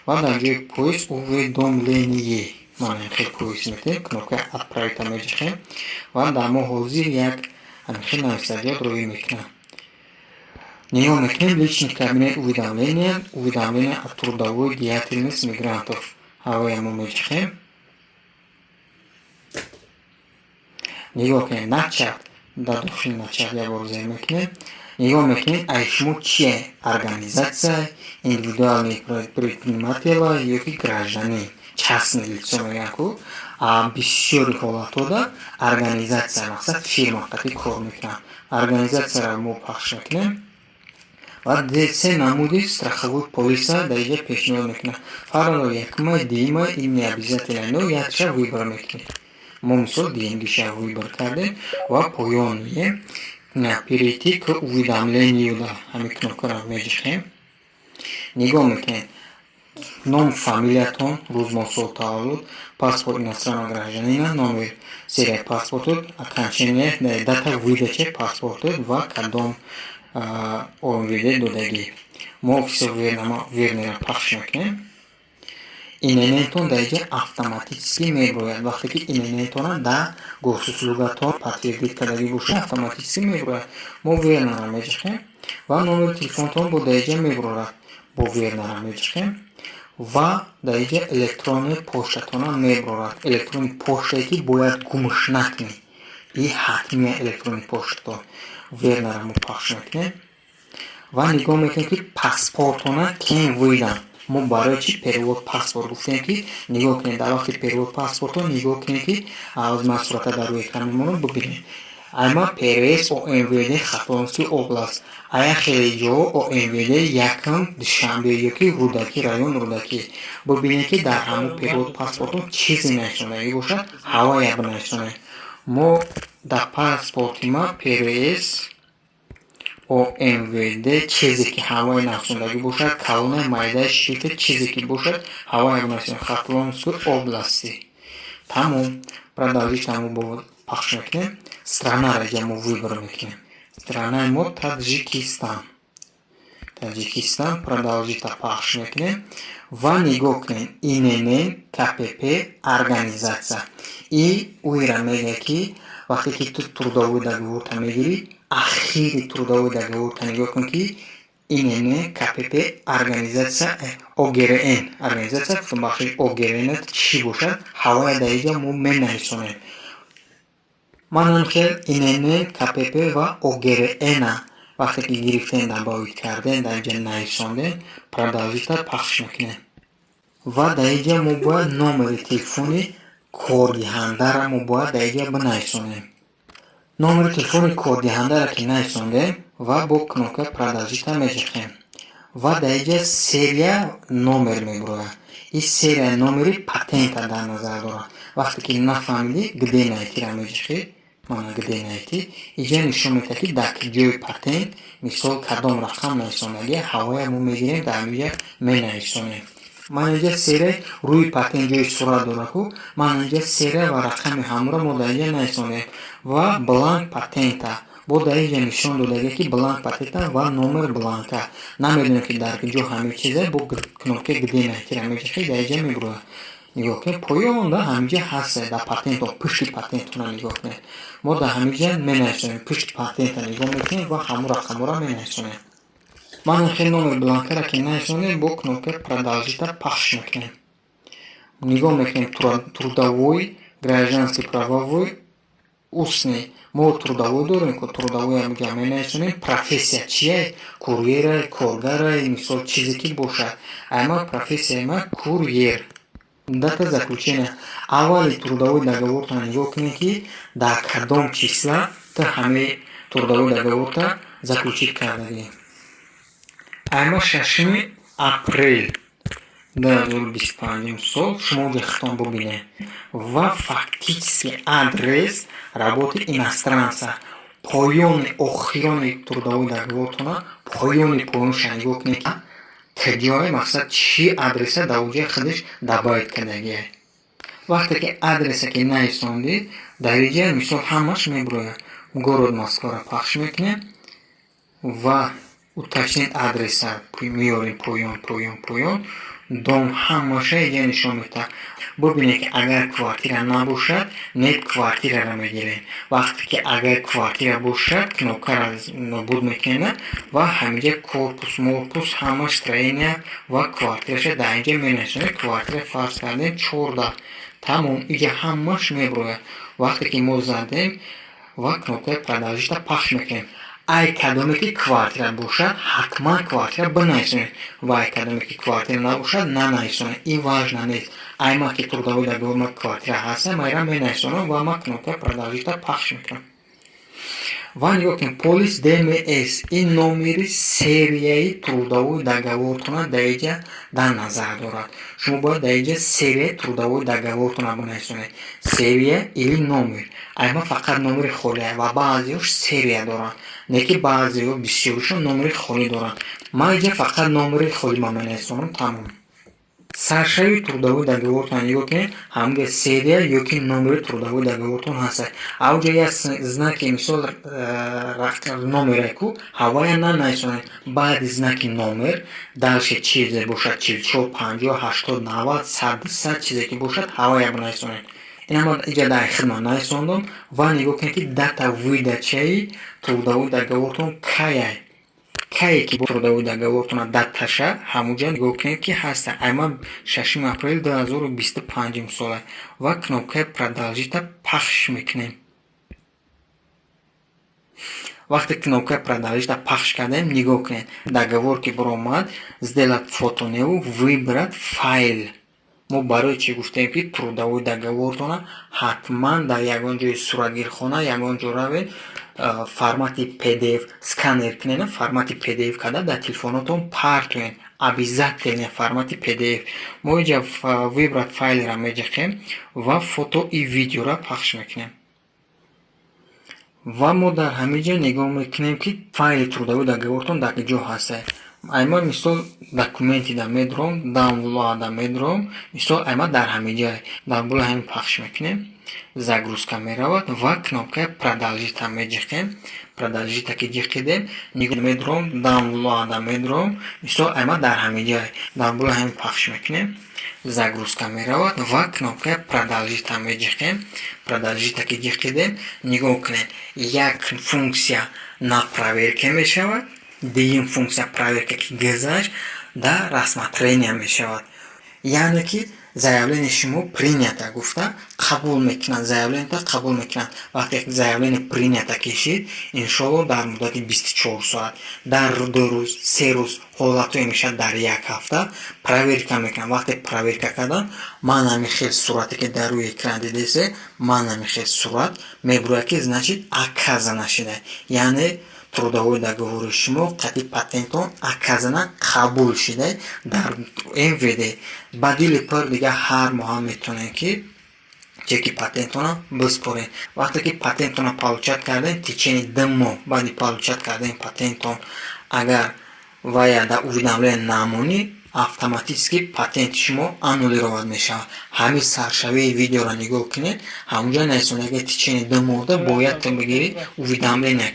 Ва дар ҷои поиск «Уведомление» мана хел поиск метем, кнопкаи «Отправить» меҷихем ва дар мо ҳозир як ҳамин нависагиёт рӯй мекунад. Нигоҳ мекунем: личный кабинет, уведомления, уведомления о трудовой деятельности мигрантов. Ҳавоя мо меҷихем. Нигоҳ кунем, «Начать», дар дохили «Начать» як бор зер мекунем. Нигоҳ мекунем, ай шумо чие: организация, индивидуальный предприниматель ёки гражданин, частное лицо мегӯянд ку. Бисёри ҳолатҳода организация, мақсад, фирма қати кор мекунад. Организацияро мо пахш мекунем ва се намуди страховой полиса дар инҷа пешниҳод мекунад. Фарқ надорад, якума, дуюма, ин не обязательно, но якша выбор мекунем. Мо, мисол, дуюмгиша выбор кардем ва поён меем, «Перейти к уведомлению» да ҳамин кнопкаро меҷихем. Нигоҳ мекунем: ном, фамилиятон, рӯз, моҳ, сол таваллуд, паспорт иностранного гражданина, номер, серия паспорту, окончание, дата выдачи паспорту ва кадом ОМВД додагӣ. Мо всё верныйро пахш мекунем. ИННтон дар инҷа автоматически меброяд. Вақте ки ИННтона дар Госуслугатон подтвердить кардагӣ бошад, автоматически меброяд. Мо верныйро меҷихем ва номери телефонтон бо дар инҷа меброрад. Бо верныйро меҷихем ва дар инҷа электронный почтатона меброрад. Электронный почтае, ки бояд гумш накунед, и ҳатмия электронный почтатон. Верныйро мо пахш мекунем ва нигоҳ мекунем, ки паспортона кем выдан. Мо барои чӣ перевод паспорт гуфтем, ки нигоҳ кунед, дар вақти перевод паспорто нигоҳ кунед, ки ман сурата дар рӯи экран мемонам, бибинед. Ама ПРС ОМВД Хатлонской область, ая хеле ҷо ОМВД якм Душанбе ёки Рӯдакӣ, район Рӯдакӣ. Бибинед, ки дар ҳамон перевод паспортон чизе нависондагӣ бошад, ҳавая бинависонед. Мо дар паспорти ма ПРС ОМВД, чизе ки ҳавай нависондагӣ бошад, калонаи майдаи шрифте, чизе ки бошад, ҳавая бинависонед. Хатлонской области. Тамом. Продолжить мо бо пахш мекунем. Странаро инҷа мо выбор мекунем. Странаи мо Таджикистан. Таджикистан. Продолжить пахш мекунем ва нигоҳ кунем: ИНН, КПП, организация. И уира мегӯяд, ки вақте ки ту трудовой договорта мегирӣ, ахири трудовой договорта нигоҳ кун, ки ИНН, КПП, организация, ОГРН, организация, бахши ОГРН чӣ бошад, ҳавая дар инҷа мо менависонем. Манам хел ИНН, КПП ва ОГРН вақте ки гирифтем, добавить кардем, дар инҷа нависондем, продолжить пахш мекунем. Ва дар инҷа мо бояд номери телефони кордиҳандаро мо бояд дар инҷа бинависонем. Номери телефони кордиҳандаро ки нависондем ва бо кнопкаи «Продолжить» меҷихем ва дар инҷа серия, номер мебурояд. Ин серия, номери патента дар назар дорад. Вақте ки нафаҳмидӣ, «Где найти»ро меҷихӣ. Мана «Где найти», инҷа нишон медиҳад, ки дар ҷои патент, мисол, кадом рақам нависондагӣ, ҳавоя мо мегирем, дар инҷа менависонем. Ман инҷа серия, рӯи патент ҷои сурат дорад ку, ман инҷа серия ва рақами ҳамонро мо дар инҷа нависонем. Ва бланк патента бо дар инҷа нишон додагӣ, ки бланк патента ва номер бланка. Намедонем, ки дар куҷо ҳамин чизе, бо кнопкаи «Где найти»ро меҷихӣ, дар инҷа мебурояд. Нигоҳ кунед, поёнда ҳаминҷа ҳаст, дар патентон, пушти патентона нигоҳ кунед. Мо дар ҳаминҷа менависонем, пушти патента нигоҳ мекунем ва ҳамон рақамҳоро менависонем. Ман хел номер бланкаро ки нависонем, бо кнопкаи «Продолжить» пахш мекунем. Нигоҳ мекунем: трудовой, гражданский, правовой, устный. Мо трудовой дорем ку, трудовой ҳаминҷа менависонем. Профессия чия? Курьера, коргара, мисол, чизе ки бошад. Ама профессияи ма курьер. Дата заключения аввали трудовой договорта нигоҳ кунед, ки дар кадом числа ту ҳамаи трудовой договорта заключить кардагӣ. Ама 6 апрел 2025 сол. Шумо ҷа хитон бубинед. Ва фактический адрес работы иностранца, поёни охирони трудовой договортона, поёни поёнша нигоҳ кунед, ки куҷое, мақсад, чӣ адреса дар оҷаи худаш добавить кардагие. Вақте ки адреса ки нависондӣ, дар инҷа, мисол, ҳамаш мебурояд. Город Москваро пахш мекунем ва уточнить адреса меорем поён, поён, поён. Дом ҳамаша иҷа нишон медиҳад. Бубинед, ки агар квартира набошад, нет квартираро мегирем. Вақте ки агар квартира бошад, кнопкаро нобуд мекунем ва ҳаминҷа корпус, морпус, ҳама строения ва квартираша дар инҷа менависонем. Квартира, фарз кардем, 14. Тамом, иҷа ҳамаш меброяд. Вақте ки мо задем ва кнопкаи продолжитьа пахш мекунем, ай кадоме ки квартира бошад, ҳатман квартира бинависонед ва ай кадоме ки квартира набошад, нанависонед. Ин важно нест. Ай ма ки трудовой договор ма квартира ҳаста, майра менависонам ва ма кнопкаи продолжитьа пахш мекунам. Ва нигоҳ кунед, полис ДМС, ин номери серияи трудовой договортона дар инҷа дар назар дорад. Шумо бояд дар инҷа серияи трудовой договортона бинависонед, серия или номер. Ай ма фақат номери холия ва баъзеҳош серия доранд, не ки баъзеҳо, бисёришон номери холӣ доранд. Ман инҷа фақат номери холима менависонам, тамом. Саршави трудовой договортон нигоҳ кунед, ҳамга серия ё ки номери трудовой договортон ҳастад. Авҷа як знаки, мисол, номере ку ҳавая нанависонед. Баъди знаки номер дальше чизе бошад, 44, 50, 80, 90, 100, 200, чизе ки бошад, ҳавая бинависонед. Ина ман иҷа дар хидмат нависондам. Ва нигоҳ кунед, ки дата выдачаи трудовой договортон каяй, кае ки трудовой договортона даташа ҳамуҷа нигоҳ кунед, ки ҳаста. Ай ман 6 апрели 2025-ум сола. Ва кнопкаи продолжитьа пахш мекунем. Вақте кнопкаи продолжитьа пахш кардем, нигоҳ кунед, договор ки баромад, сделать фото неву выбрать файл. Мо барои чӣ гуфтем, ки трудовой договортона ҳатман дар ягон ҷои суратгирхона, ягон ҷо равед, формати PDF сканер кунед, формати PDF карда дар телефонотон партоед? Обязательно формати PDF. Мо инҷа выбрать файлро меҷиқем ва фото и видеоро пахш мекунем. Ва мо дар ҳамин ҷо нигоҳ мекунем, ки файли трудовой договортон дар куҷо ҳаста. Айма, мисол, документида медуром, downloadа медуром, мисол, айма дар ҳамин ҷа дар болои ҳамин пахш мекунем, загрузка меравад ва кнопкаи продолжитьа меҷиқем. Продолжитьа ки ҷиқидем, медуром, downloadа медуром, мисол, айма дар ҳамин ҷа дар болои ҳамин пахш мекунем, загрузка меравад ва кнопкаи продолжитьа меҷиқем. Продолжитьа ки ҷиқидем, нигоҳ кунед, як функсия на проверка мешавад, дуюм функсия проверка ки гузашт, дар рассмотрение мешавад, яъне ки заявление шумо принято гуфта қабул мекунанд, заявлението қабул мекунанд. Вақте заявление принято кишид, иншоалло, дар муддати 24 соат, дар 2 рӯз, 3 рӯз, ҳолатҳое мешавад, дар як ҳафта проверка мекунанд. Вақте проверка карданд, ман ҳамин хел сурате, ки дар рӯи экран дидесе, ман ҳамин хел сурат мебурояд, ки значит, оказана шуда, яъне трудовой договори шумо қати патентон оказана, қабул шуда дар МВД. Ба дили пур дига ҳар моҳа метавонед, ки чеки патентона биспоред. Вақте ки патентона получать кардем, течение 2 моҳ баъди получать кардани патентон, агар вая дар уведомление намонӣ, автоматически патенти шумо аннулировать мешавад. Ҳамин саршавии видеоро нигоҳ кунед, ҳамунҷа нависонда, агар течение 2 моҳда бояд ту бигирӣ уведомление.